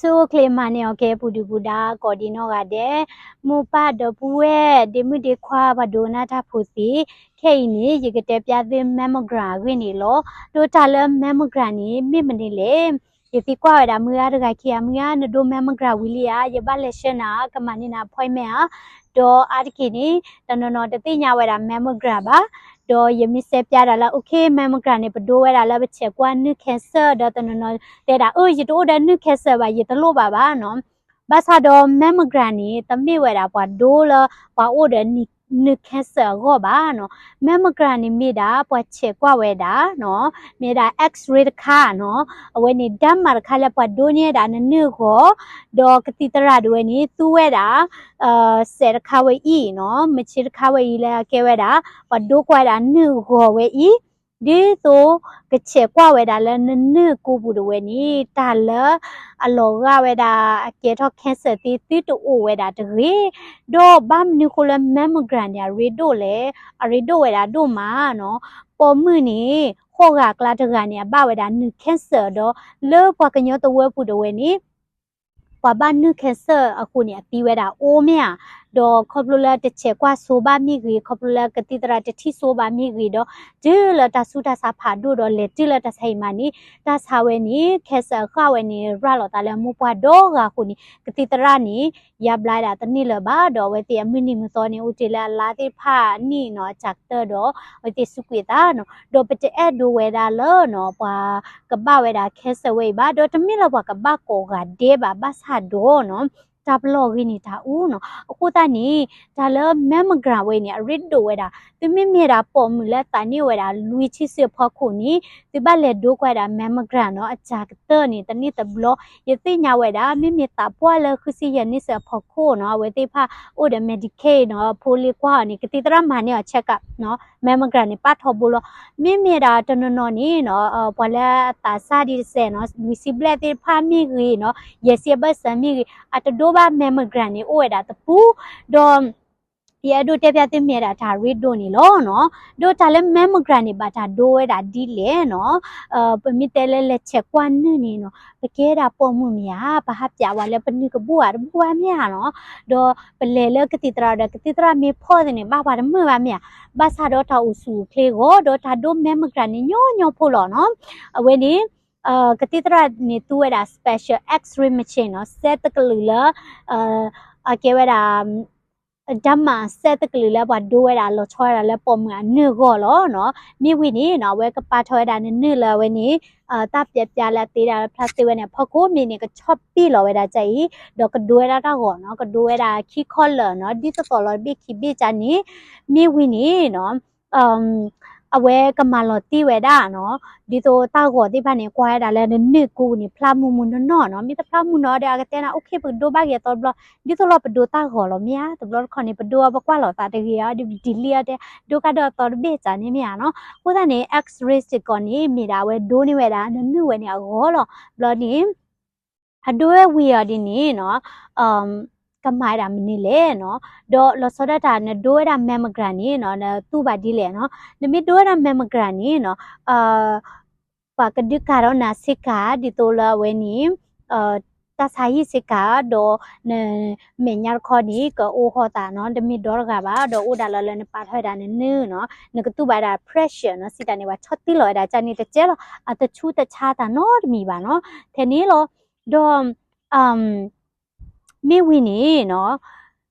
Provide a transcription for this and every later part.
ဆူၣ်အိၣ်ချ့မၤန့ၢ်အီၤကဲ ပူၤဒုၣ်ပူၤဒါ ကိးဒံနီၢ်ဂၤဒဲး, မိၢ်ပၢ်ဒီပုၢ်ဝဲၢ် ဒ့မုၣ်ဒ့ခွါ ပှၤဒိကနၣ်တၢ်ဖိသ့ၣ်, ခဲအံၤန့ၣ် ယကတဲပျၢ်သု mammogram အဂ့ၢ်န့ၣ်လီၤ. ဒီးတၢ်လၢ mammogram န့ၣ် မ့ၢ်မနုၤလဲၣ်. ယသံကွၢ်ဝဲဒၣ်မုၢ်ဂၤတဂၤခံဂၤ, မုၢ်ဂၤ နဒိ mammogram ဝံၤလံဧါ, ယဘၣ်လဲၤဆှၢနၤဧါ, ကမၤန့ၢ်နၤ appointment ဧါ. ဒီးအါတက့ၢ်န့ၣ် တနီၤနီၤတသ့ၣ်ညါဝဲဒၣ် mammogram ဘၣ်. ဒီးယမ့ၢ်စဲပျၢ်ဒၣ်လၢ okay, mammogram န့ၣ် ပဒိဝဲဒၣ်လၢပဆဲးကွၢ်နုၢ် cancer ဒီးတနီၤနီၤတဲဒၣ် အၢ ယတအိၣ်ဒီးနုၢ် cancer ဘၣ်, ယတလိၣ်ဘၣ်ဘၣ်နီၤ. ဘၣ်ဆၣ်ဒီး mammogram န့ၣ် တမ့ၢ်ဝဲဒၣ်ပှၤဒိလၢပှၤအိၣ်ဒီးနုၢ် cancer အဂီၢ်ဘၣ်နီၤ. mammogram န့ၣ်မ့ၢ်ဒၣ် ပှၤဆဲးကွၢ်ဝဲဒၣ်နီၤ, မ့ၢ်ဒၣ် X-ray တခါနီၤ. အဝဲန့ၣ် ဓာတ်မှန် တခါလၢပှၤဒိန့ၢ်ဝဲဒၣ်နနုၢ်အဂီၢ်, ဒီးကသံၣ်သရၣ်ဒၣ်ဝဲန့ၣ် သူဝဲဒၣ် စဲးတခါဝဲအံၤနီၤ, မဆ့တခါဝဲအံၤလၢအကဲဝဲဒၣ် ပှၤဒိကွၢ်ဝဲဒၣ်နုၢ်အဂီၢ်ဝဲအံၤ, ဒ်သိးကဆဲးကွၢ်ဝဲဒၣ်လၢနနုၢ်ကိးပူၤဒၣ်ဝဲန့ၣ် တၢ်လၢအလီၤဂာ်ဝဲဒၣ်အကဲထီၣ် cancer သ့ သုတအိၣ်ဝဲဒၣ်တဂ့ၤ. ဒီးဘၣ်မနုၤဃိလၢ mammogram န့ၣ် အရ့ဒိၣ်လဲၣ်, အရ့ဒိၣ်ဝဲဒၣ်ဒိၣ်မးနီၤ. ပိာ်မုၣ်န့ၣ် ဃိးဂၤအကျါတဂၤန့ၣ် အဘၣ်ဝဲဒၣ်နုၢ် cancer ဒီး လၢပှၤကညီတဝၢပူၤဒၣ်ဝဲန့ၣ် ပှၤဘၣ်နုၢ် cancer အဃိန့ၣ် အသံဝဲဒၣ်အိၣ်မ့ၢ်ဧါ. ဒီးခီဖျိလၢတဆဲးကွၢ်ဆိဘၣ်မ့ၢ်ဂ့ၤ, ခီဖျိလၢကသံၣ်သရၣ်တထံၣ်ဆိဘၣ်မ့ၢ်ဂ့ၤဒီး တုၤလၢတၢ်ဆူးတၢ်ဆါဖးဒိၣ်ဒီး လဲၤတုၤလၢတၢ်ဆါအံၤမးန့ၣ် တၢ်ဆါဝဲန့ၣ် cancer အဃၢ်ဝဲန့ၣ် ရၤလီၤသးလၢမိၢ်ပှၢ်ဒီဂၤအဃိန့ၣ် ကသံၣ်သရၣ်န့ၣ် ယါဘျါဒၣ်တန့ၢ်လၢၤဘၣ်. ဒီးအဝဲသ့ၣ်အမုၢ်နံၤမုၢ်သီန့ၣ် အိၣ်တ့ၢ်လၢအလါသ့ၣ်တဖၣ်အနံၣ်နီၤ အစှၤကတၢၢ်ဒီး အဝဲသ့ၣ်စူးကွံာ်အသးနီၤ. ဒီးပတအဲၣ်ဒိးဝဲဒၣ်လၢနီၤ ပှၤကဘၣ်ဝဲဒၣ် cancer ဝဲအံၤဘၣ်, ဒီးတမ့ၢ်လၢပှၤကဘၣ်ကိးဂၤဒဲးဘၣ်, ဘၣ်ဆၣ်ဒီးနီၤ တၢ်ပလီၢ်ဂ့ၤန့ၣ်တၢ်အူနီၤ. အဃိသတးန့ၣ် တၢ်လၢ mammogram ဝဲန့ၣ် အရ့ဒိၣ်ဝဲဒၣ် သုမ့မ့ၢ်ဒၣ်ပိာ်မုၣ်လၢသးန့ၢ်ဝဲဒၣ်လွံၢ်ဆံဆံအဖီခိၣ်န့ၣ် သုဘၣ်လဲၤဒိကွၢ်ဒၣ် mammogram နီၤ အစှၤကတၢၢ်န့ၣ် တနံၣ်တဘျီ. ယသ့ၣ်ညါဝဲဒၣ် မ့မ့ၢ်သးပှၢ်လၢဃုဆံယဲၢ်နံၣ်ဆံအဖီခိၣ်နီၤ အဝဲသ့ၣ်တဖၣ်အိၣ်ဒီး Medicaid နီၤ ဖိလ့ကွၢ်အီၤန့ၣ် ကသံၣ်သရၣ်မၤန့ၢ်အီၤ check up နီၤ mammogram န့ၣ် ပာ်ထီဘိလီၤ. မ့မ့ၢ်ဒၣ်တနီၤနီၤန့ၣ်နီၤ ပှၤလၢအသးစၢ်ဒံးတစဲးနီၤ လွံၢ်ဆံဘျဲၣ်သ့ၣ်တဖၣ်မ့ၢ်ဂ့ၤနီၤ ယဲၢ်ဆံအဘၢၣ်စၢၤမ့ၢ်ဂ့ၤ အတဒိဘၣ် mammogram န့ၣ် အိၣ်ဝဲဒၣ်တပူၤ ဒီး ယအဲၣ်ဒိးတဲပျၢ်သုမ့ၢ်ဒၣ်တၢ်ရ့ဒိၣ်န့ၣ်လီၤနီၤ. ဒီးတၢ်လၢ mammogram န့ၣ် ဘၣ်တၢ်ဒိဝဲဒၣ်ဒ်လဲၣ်နီၤ. ပမ့ၢ်တဲလၢလဲၤဆဲးကွၢ်နုၢ်န့ၣ်နီၤ ပကဲဒၣ်ပိာ်မုၣ်မ့ၢ်ဧါ, ပဟးပျးဝဲလၢပနုၢ်ကဘူၣ်ဧါ တဘူၣ်ဘၣ်မ့ၢ်ဧါနီၤ. ဒီးပလဲၤလၢကသံၣ်သရၣ်ဒီး ကသံၣ်သရၣ်မ့ၢ်ဖီၣ်သ့ၣ်န့ၣ် ဘၣ်ပှၤတမုာ်ဘၣ်မ့ၢ်ဧါ. ဘၣ်ဆၣ်ဒီးတၢ်အိၣ်ဆူၣ်အိၣ်ချ့အဂီၢ် ဒီးတၢ်ဒိ mammogram န့ၣ် ညီညီဖိလီၤနီၤ. အဝဲန့ၣ် ကသံၣ်သရၣ်န့ၣ်သူဝဲဒၣ် special X-ray machine နီၤ စဲးတကလုာ်လၢ အကဲဝဲဒၣ် ဓာတ်မှန် စဲးတကလုာ်လၢပှၤဒိဝဲဒၣ်လီၤဆီဝဲဒၣ်လၢပိာ်မုၣ်အနုၢ်အဂီၢ်လီၤနီၤ. မ့ၢ်ဝံၤန့ၣ်နီၤ အဝဲကပာ်ထီၣ်ဝဲဒၣ်နနုၢ်လၢအဝဲန့ၣ် တၢ်ပျးပျါလၢအသ့ဒၣ်လၢ plastic ဝဲန့ၣ် အဖီခိၣ်မ့ၢ်န့ၣ် ကဆီၣ်ပံၣ်လီၤဝဲဒၣ်ကၢ်အံၤ ဒီးကဒိဝဲဒၣ်တၢ်ဂီၤနီၤ ကဒိဝဲဒၣ်ခံ color နီၤ ဒ်သိးသိးလီၤတဘ့ၣ်ခံဘ့ၣ်ကၢ်န့ၣ် မ့ၢ်ဝံၤန့ၣ်နီၤ အဝဲကမၤလီၤတံၢ်ဝဲဒၣ်နီၤ ဒ်သိးတၢ်ဂီၤသ့ၣ်တဖၣ်န့ၣ် ကွၢ်ဝဲဒၣ်လၢနနုၢ်ကိးပူၤန့ၣ် ဖျါမုၢ်မုၢ်နီၢ်နီၢ်နီၤ မ့ၢ်တဖျါမုၢ်နီၢ်ဒီး အကတဲနၤ okay ပကဒိဘၣ်က့ၤအသီတဘျီ ဒ်သိးလီၤပဒိတၢ်ဂီၤလီၤမ့ၢ်ဧါ တဘျီတခီၣ်န့ၣ် ပဒိအီၤပကွၢ်လီၤသးတဂ့ၤအီၤ ဒ်ပ delete အီၤတဲ ဒိကါဒီးအသီတဘ့ၣ်ကၢ်န့ၣ်မ့ၢ်ဧါနီၤ အဃိသတးန့ၣ် X-ray စ့ၢ်ကီးန့ၣ် မ့ၢ်ဒၣ်အဝဲဒိန့ၢ်ဝဲဒၣ် နနုၢ်ဝဲန့ၣ်အဂီၢ်လီၤ ဘျီန့ၣ် အဒိဝဲဝံၤအီၤဒ်န့ၣ်နီၤ ကမၤဝဲဒၣ်မနုၤလဲၣ်နီၤ ဒီးလီၤဆီဒၣ်တၢ်နဒိဝဲဒၣ် mammogram န့ၣ်နီၤ နသူဘၣ်ဒ်လဲၣ်နီၤ နမ့ၢ်ဒိဝဲဒၣ် mammogram န့ၣ်နီၤ ပှၤကဒုးကၤထီၣ်နၤဆ့ကၤ ဒ်သိးလၢအဝဲန့ၣ် တၢ်ဆါဟံၣ်ဆ့ကၤ ဒီးနမဲာ်ညါတခီန့ၣ် ကအိၣ်ဃီသးနီၤ တမ့ၢ်ဒီတဂၤဘၣ် ဒီးအိၣ်ဒၣ်လီၤလၢနပာ်ထီၣ်ဝဲဒၣ်နနုၢ်နီၤ နကသူဘၣ်ဝဲဒၣ် pressure နီၤ စံးတၢ်န့ၣ် ပှၤဆီၣ်တံၢ်လီၤဝဲဒၣ်ကၢ်န့ၣ် တကဲလီၤ အတဆူးတဆါတၢ်နီတမံၤဘၣ်နီၤ ထဲန့ၣ်လီၤ ဒီး မ့ၢ်ဝံၤန့ၣ်နီၤ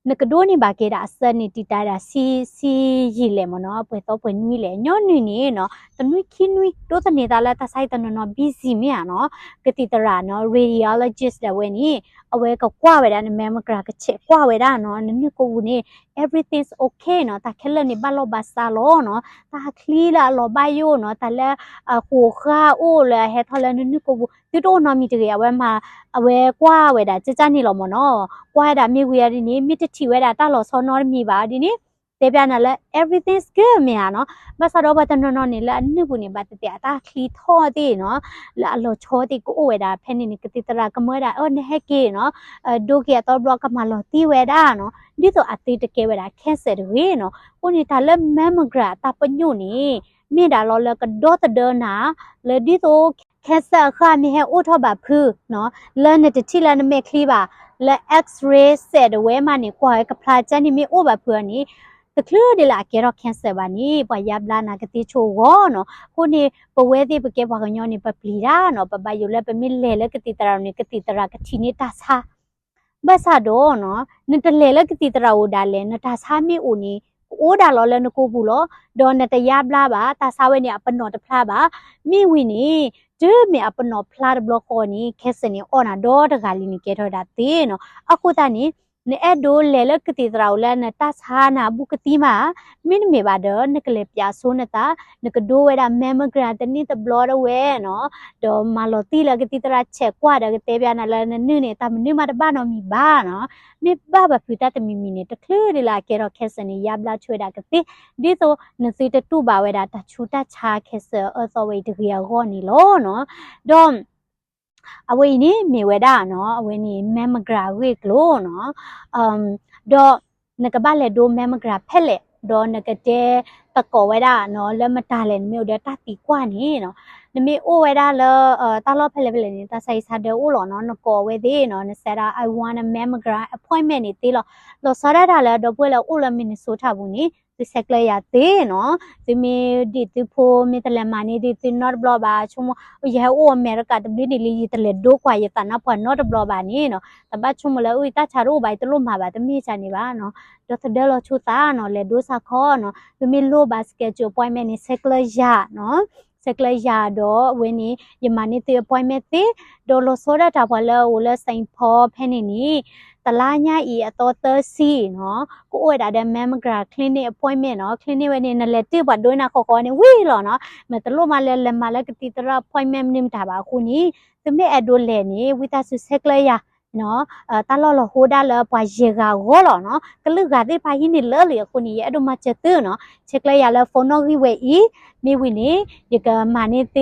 နကဒိးန့ၢ်ဘၣ်က့ၤဒၣ်အဆၢန့ၣ် တံာ်တာ်ဒၣ်ဆံ ဆံယံာ်လဲၣ်မ့ၢ်နီၤ ပှဲၤသီပှဲၤနွံလဲၣ် ညီနုၢ်န့ၣ်နီၤ တနွံခံနွံ ဒိးသန့ၤသးလၢတၢ်ဆါဟံၣ်တနီၤနီၤ busy မ့ၢ်ဧါနီၤ ကသံၣ်သရၣ်နီၤ radiologist ဒၣ်ဝဲန့ၣ် အဝဲကကွၢ်ဝဲဒၣ်န mammogram ကဆဲးကွၢ်ဝဲဒၣ်နီၤ နနုၢ်ကိးပူၤန့ၣ် everything's okay နီၤ တၢ်ခဲလၢာ်န့ၣ်ဘၣ်လီၢ်ဘၣ်စးလီၤနီၤ တၢ်ချံလၢအလီၤဘၣ်ယိၣ်နီၤ တၢ်လၢအဃိးဃါအိၣ်လၢအဟဲထီၣ်လၢနနုၢ်ကိးပူၤ သုတအိၣ်နီတမံၤတဂ့ၤ အဝဲမၤ အဝဲကွၢ်ဝဲဒၣ်ကၢ်ကၢ်န့ၣ်လီၤမ့ၢ်နီၤ ကွၢ်ဝဲဒၣ်မ့ၢ်ဝံၤအီၤဒ်န့ၣ် မ့ၢ်တထံၣ်ဝဲဒၣ်တၢ်လီၤဆီနီတမံၤဘၣ်အီၤဒ်န့ၣ် တဲပျးနၤလၢ everything's good မ့ၢ်ဧါနီၤ ဘၣ်ဆၣ်ဒီးပှၤတနီၤနီၤန့ၣ် လၢအနုၢ်ပူၤန့ၣ် ဘၣ်သ့ၣ်သ့ၣ်အတၢ်ချံထီၣ်သ့ၣ်နီၤ လၢအလီၤဆီသ့ၣ်ကအိၣ်ဝဲဒၣ် ဖဲန့ၣ်န့ၣ် ကသံၣ်သရၣ်ကမၢဝဲဒၣ် အၢ နဟဲက့ၤနီၤ ဒိက့ၤအသီတဘျီကမၤလီၤတံၢ်ဝဲဒၣ်နီၤ ဒ်သိးအသုတကဲဝဲဒၣ် cancer တဂ့ၤနီၤ အဃိန့ၣ် တၢ်လၢ mammogram အတၢ်ပညိၣ်န့ၣ် မ့ၢ်ဒၣ်လီၤလၢကဒီသဒၢနၤ လၢဒ်သိး cancer အဃၢ်မ့ၢ်ဟဲအိၣ်ထီၣ်ဘၣ်ဖု လၢနတထံၣ်လၢနမဲာ်ချံဘၣ်, လၢ X-ray စဲးတဝဲမးန့ၣ် ကွၢ်ဝဲကဖျါကၢန့ၣ်မ့ၢ်အိၣ်ဘၣ်ဖုအီၤန့ၣ် တချုးဒံးလၢအကဲထီၣ် cancer ဘၣ်န့ၣ် ပှၤယါဘျါနၤကသ့ဆိၣ်အဂီၢ်နီၤ. အဃိန့ၣ် ပဝဲသ့ၣ်ပကဲပှၤကညီန့ၣ် ပပျံၤတၢ်နီၤ, ပဘၣ်ယိၣ်လၢပမ့ၢ်လဲၤလၢကသံၣ်သရၣ်န့ၣ် ကသံၣ်သရၣ်ကထံၣ်န့ၢ်တၢ်ဆါ ဘၣ်ဆၣ်ဒီးနီၤ နတလဲၤလၢကသံၣ်သရၣ်အိၣ်ဒၣ်လဲာ် နတၢ်ဆါမ့ၢ်အိၣ်န့ၣ် ကအိၣ်ဒၣ်လီၤလၢနကိာ်ပူၤလီၤ. ဒီးနတယါဘျါဘၣ်, တၢ်ဆါဝဲန့ၣ် အပနီၣ်တဖျါဘၣ်. မ့ၢ်ဝံၤန့ၣ် တုၤမ့ၢ်အပနီၣ်ဖျါတဘျီဃီန့ၣ် cancer န့ၣ် အီၣ်နၤဒီတဂၤလံန့ၣ် ကဲထီၣ်ဝဲဒၣ်သ့နီၤ. အဃိသတးန့ၣ် နအဲၣ်ဒိးလဲၤလၢကသံၣ်သရၣ်အိၣ်လၢနတၢ်ဆါနၤအဘူးကသံမး, မ့တမ့ၢ်ဘၣ်ဒီး နကလဲၤပၠးဆိနသး, နကဒိဝဲဒၣ် mammogram တနံၣ်တဘျီတဝဲနီၤ, ဒီးမၤလီၤတံၢ်လၢကသံၣ်သရၣ်ဆဲးကွၢ်ဒီးကတဲပၠးနၤလၢနနုၢ်န့ၣ် တၢ်မနုၤမးတဘၣ်နီတမံၤဘၣ်နီၤ. မ့ၢ်ဘၣ်ဘၣ်ဖုးတၢ်တမံၤမံၤန့ၣ် တချုးဒံးလၢအကဲထီၣ် cancer န့ၣ် ယါဘျါဆိဝဲဒၣ်ကသ့, ဒ်သိးနသုတတူၢ်ဘၣ်ဝဲဒၣ်တၢ်ဆူးတၢ်ဆါ cancer အၢသီဝဲအံၤတဂ့ၤအဂီၢ်န့ၣ်လီၤနီၤ. ဒီး အဝဲအံၤန့ၣ်မ့ၢ်ဝဲဒၣ်နီၤ, အဝဲန့ၣ် mammogram အဂ့ၢ်အကျိၤနီၤ. ဒီးနကဘၣ်လဲၤဒိ mammogram ဖဲလဲၣ်, ဒီးနကတဲသကိးဝဲဒၣ်နီၤ လၢမတၤလဲၣ် နမ့ၢ်အိၣ်ဒီးတၢ်သံကွၢ်န့ၣ်နီၤ. နမ့ၢ်အိၣ်ဝဲဒၣ်လၢ တၢ်လီၢ်ဖဲလဲၣ်ဖဲလဲၣ်န့ၣ် တၢ်ဆါဟံၣ်ဆါဒၢအိၣ်လီၤနီၤ, နကိးဝဲသ့ၣ်နီၤ, န set up I want a mammogram appointment န့ၣ်သ့လီၤ. လီၤဆီဒၣ်တၢ်လၢ ဒီပုၢ်ဝဲၢ်လၢအိၣ်လၢ Minnesota ပူၤန့ၣ် သုဆဲးကျၢယၤသ့နီၤ. သုမ့ၢ်ဒံးသုဖိ မ့ၢ်တလဲၤမၤန့ၢ်ဒံးသုနီတဘျီဘၣ်, ဆိကမိၣ် ယဟဲအိၣ်အမဲရကၤတဘျုးနံၣ်လံ ယတလဲၤဒိကွၢ်ယသးနါပှၢ်နီတဘျီဘၣ်န့ၣ်နီၤ, တဘၣ်ဆိကမိၣ်လၢ အုၣ် ယတၢ်ဆါတအိၣ်ဘၣ် ယတလိၣ်မၤဘၣ် တမ့ၢ်ဒ်န့ၣ်ဘၣ်နီၤ. ဒီးသဒၢလီၤဆိသးနီၤ, လဲၤဒိစ့ၢ်ကီးနီၤ. သုမ့ၢ်လိၣ်ဘၣ် schedule appointment န့ၣ် ဆဲးကျၢယၤနီၤ. ဆဲးကျၢယၤဒီးအဝဲန့ၣ် ယမၤန့ၢ်သု appointment သ့, ဒီးလီၤဆီဒၣ်တၢ်ပှၤလၢအအိၣ်လၢ Saint Paul ဖဲန့ၣ်န့ၣ် တလါညါအံၤအသီသၢဆံနီၤ, ကအိၣ်ဝဲဒၣ်ဒီး mammogram clinic appointment နီၤ. Clinic ဝဲန့ၣ် နလဲၤတ့ၢ်ပှၤဒိနၤဃီဃီန့ၣ်ဝံၤလီၤနီၤ. မ့ၢ်တလိၣ်မးလၢလဲၤမၤလၢကသံၣ်သရၣ် appointment မနုၤမတၤဘၣ်အဃိန့ၣ် သုမ့ၢ်အဲၣ်ဒိးလဲၤန့ၣ် ဝံသးစူၤဆဲးကျၢယၤ တၢ်လီၢ်လီၤဟိဒၣ်လၢပှၤယဲၢ်ဂၤအဂီၢ်လီၤနီၤ. ကလုာ်ဂၤသ့ၣ်တဖၣ်ဟံးန့ၢ်လၢလံအဃိန့ၣ် ယအဲၣ်ဒိးမၤစၢၤသုနီၤ. ဆဲးကျၢယၤလၢ phone နီၣ်ဂံၢ်ဝဲအံၤ, မ့ၢ်ဝံၤန့ၣ် ယကမၤန့ၢ်သု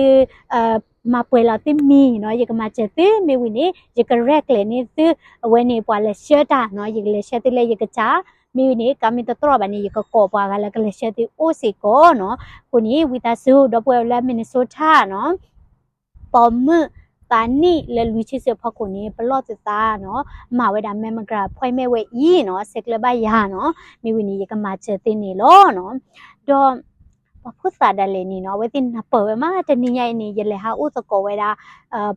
မၤပှဲၤလီၤသုမံၤနီၤ, ယကမၤစၢၤသု, မ့ၢ်ဝံၤန့ၣ် ယကရဲၣ်ကျဲၤန့ၢ်သု, အဝဲန့ၣ်ပှၤလဲၤဆှၢတၢ်နီၤ, ယကလဲၤဆှၢသုလၢယကစၢ်, မ့ၢ်ဝံၤန့ၣ် ကမ့ၢ်တသရိာ်ဘၣ်န့ၣ် ယကကိးပှၤဂၤလၢကလဲၤဆှၢသုအိၣ်စ့ၢ်ကီးနီၤ. အဃိန့ၣ် ဝံသးစူၤ ဒီပုၢ်ဝဲၢ်လၢ Minnesota နီၤ ပိာ်မုၣ်သးနံၣ်လၢလွံၢ်ဆံစုအဖီခိၣ်န့ၣ် ပလီၢ်သုသးနီၤ, မၤဝဲဒၣ် mammogram appointment ဝဲအံၤနီၤ, ဆဲးကျၢဘၣ်ယၤနီၤ, မ့ၢ်ဝံၤန့ၣ် ယကမၤစၢၤသုန့ၣ်လီၤနီၤ. ဒီး ပှၤဖိသၣ်ဒၣ်လဲာ်န့ၣ်နီၤ, အဝဲသ့ၣ်နၢ်ပၢၢ်ဝဲမး, တနံၤညါအံၤန့ၣ် ယလဲၤဟးအိၣ်သကိးဝဲဒၣ်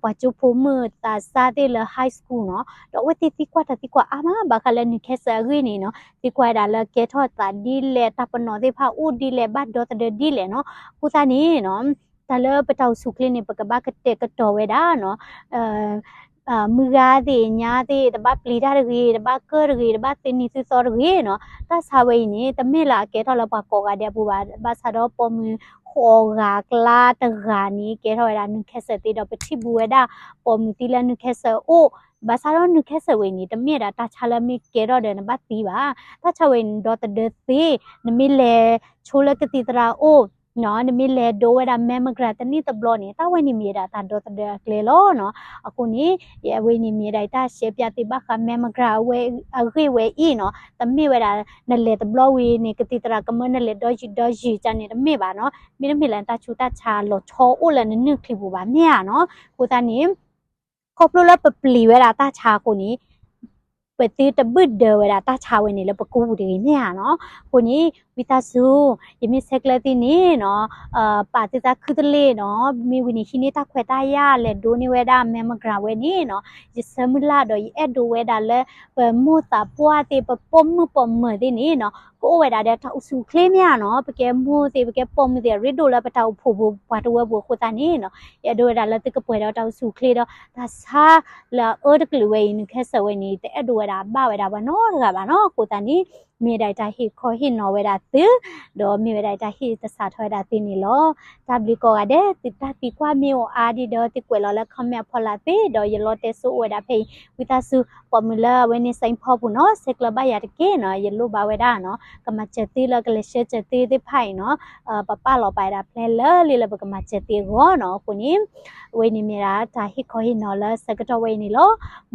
ပှၤကၠိဖိမုၣ်သးစၢ်သ့ၣ်လၢ high school နီၤ, ဒီးအဝဲသ့ၣ်သံကွၢ်တၢ်သံကွၢ်အါမး ဘၣ်ဃးလၢ နုၢ်ခဲစၢၣ် အဂ့ၢ်န့ၣ်နီၤ, သံကွၢ်ဝဲဒၣ်လၢကဲထီၣ်သးဒ်လဲၣ်, တၢ်ပနီၣ်သ့ၣ်တဖၣ်အိၣ်ဒ်လဲၣ်, ဘၣ်ဒီသဒၢဒ်လဲၣ်နီၤ. အဃိသတးန့ၣ်နီၤ, တၢ်လၢပတၢ်အိၣ်ဆူၣ်အိၣ်ချ့န့ၣ် ပကဘၣ်ကတဲာ်ကတီၤဝဲဒၣ်နီၤ မုၢ်ဂၤသ့ၣ်ညါသ့ၣ် တဘၣ်ပျံၤတၢ်တဂ့ၤ, တဘၣ်ကၢၢ်တဂ့ၤ, တဘၣ်သုးနံၤသုးသီတဂ့ၤနီၤ. တၢ်ဆါဝဲအံၤန့ၣ် တမ့ၢ်လၢအကဲထီၣ်လၢပှၤကိးဂၤဒဲးအပူၤဘၣ်, ဘၣ်ဆၣ်ဒီးပိာ်မုၣ်ဃိးဂၤအကျါတဂၤန့ၣ် ကဲထီၣ်ဝဲဒၣ် နုၢ်ခဲစၢၣ် သ့ဒီး ပထံၣ်ဘူးဝဲဒၣ် ပိာ်မုၣ်သံလၢ နုၢ်ခဲစၢၣ် အအိၣ်, ဘၣ်ဆၣ်ဒီး နုၢ်ခဲစၢၣ် ဝဲအံၤန့ၣ် တမ့ၢ်ဒၣ်တၢ်ဆါလၢမ့ၢ်ကဲထီၣ်ဒီးနဘၣ်သံဘၣ်. တၢ်ဆါဝဲအံၤန့ၣ် ဒီသဒၢသ့, နမ့ၢ်လဲၤဆိလၢကသံၣ်သရၣ်အအိၣ် နမ့ၢ်လဲၤဒိဝဲဒၣ် mammogram တနံၣ်တဘျီန့ၣ် တၢ်ဝဲန့ၣ်မ့ၢ်ဝဲဒၣ်တၢ်ဒီသဒၢအကျဲလီၤနီၤ. အဃိန့ၣ် အဝဲန့ၣ်မ့ၢ်ဝဲဒၣ်ယတၢ်ရှဲပၠးသုဘၣ်ဃး mammogram အဂ့ၢ်ဝဲအံၤနီၤ, တမ့ၢ်ဝဲဒၣ် နလဲၤတဘျီဝံၤန့ၣ် ကသံၣ်သရၣ်ကမၢနလဲၤဒီယုၢ်ဒီယုၢ်န့ၣ်တမ့ၢ်ဘၣ်နီၤ. မ့တမ့ၢ်လၢနတၢ်ဆူးတၢ်ဆါလီၤဆီအိၣ်လၢနနုၢ်ချံပူၤဘၣ် မ့ၢ်ဧါနီၤ. အဃိသတးန့ၣ် ခီဖျိလၢပပျံၤဝဲဒၣ်တၢ်ဆါအဃိန့ၣ် ပသုတဘုၣ်ဒၢဝဲဒၣ်တၢ်ဆါဝဲန့ၣ်လၢပကိာ်ပူၤတဂ့ၤ မ့ၢ်ဧါနီၤ. အဃိန့ၣ် ဝံသးစူၤ ယမ့ၢ်ဆဲးကျၢသုန့ၣ်နီၤ, ပာ်သုသးခုတလ့ၢ်နီၤ, မ့ၢ်ဝံၤန့ၣ် ဟံးန့ၢ်တၢ်ခွဲးတၢ်ယာ်လဲၤဒိန့ၢ်ဝဲဒၣ် mammogram ဝဲန့ၣ်နီၤ, ယဆၢမုၢ်လၢ်ဒီးယအဲၣ်ဒိးဝဲဒၣ်လၢ ပမိၢ်သးပှၢ်သ့ၣ် ပပိာ်မုၣ်ပိာ်မၢၤသ့ၣ်န့ၣ်နီၤ, ကအိၣ်ဝဲဒၣ်ဒီးတၢ်အိၣ်ဆူၣ်အိၣ်ချ့ မ့ၢ်ဧါနီၤ. ပကဲမိၢ်သ့ၣ် ပကဲပိာ်မုၣ်သ့ၣ် အရ့ဒိၣ်လၢပတၢ်အိၣ်ဖှိၣ်ပူၤ ပှၤတဝၢပူၤအဃိသတးန့ၣ်နီၤ, ယအဲၣ်ဒိးဝဲဒၣ်လၢသုကပှဲၤဒီးတၢ်အိၣ်ဆူၣ်အိၣ်ချ့ဒီး တၢ်ဆါလၢအအၢတကလုာ်ဝဲအံၤ နုၢ်ခဲစၢၣ်ဝဲန့ၣ် တအဲၣ်ဒိးဝဲဒၣ်ဘၣ်ဝဲဒၣ်ပှၤနီတဂၤဘၣ်နီၤ. အဃိသတးန့ၣ် မ့ၢ်ဝဲဒၣ်ယတၢ်ဟ့ၣ်ခီဟ့ၣ်နီၤဝဲဒၣ်သု, ဒီးမ့ၢ်ဝဲဒၣ်ယတၢ်ဟ့ၣ်သဆၣ်ထီၣ်ဝဲဒၣ်သုန့ၣ်လီၤ. တၢ်ဘျုးကိးဂၤဒဲး, သုတၢ်သံကွၢ်မ့ၢ်အိၣ်အါဒံးဒီး သုကွဲးလီၤလၢ comment အဖီလာ်သ့, ဒီးယလီတဲစိအိၣ်ဝဲဒၣ်ဖဲအံၤ, ဝံသးစူၤ ပိာ်မုၣ်လၢအဝဲန့ၣ် Saint Paul ပူၤနီၤ, ဆဲးကျၢဘၣ်ယၤတက့ၢ်နီၤ, ယလိၣ်ဘၣ်ဝဲဒၣ်နီၤ, ကမၤစၢၤသုလၢကလဲၤဆှၢစၢၤသုသ့ၣ်တဖၣ်အံၤနီၤ, ပပာ်လီၤပာ်ဝဲဒၣ်ဖျဲၣ်လၢလံလၢပကမၤစၢၤသုအဂီၢ်နီၤ. အဃိန့ၣ် အဝဲန့ၣ်မ့ၢ်ဒၣ်တၢ်ဟ့ၣ်ခီဟ့ၣ်နီၤလၢဆၢကတီၢ်ဝဲအံၤန့ၣ်လီၤ.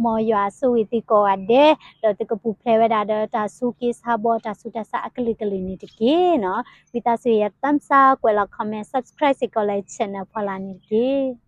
မ်ယွၤဆိၣ်ဂ့ၤသုကိးဂၤဒဲး, ဒီးသုကပူၤဖျဲးဝဲဒၣ်ဒီးတၢ်ဆူးက့ဆါ ဘၣ်တၢ်ဆူးတၢ်ဆါအကလုာ်ကလုာ်န့ၣ်တက့ၢ်နီၤ. ဝံသးစူၤ ယ thumbs up ကွဲးလီၤ comment, subscribe စ့ၢ်ကီးလၢ channel ဖီလာ်န့ၣ်တက့ၢ်.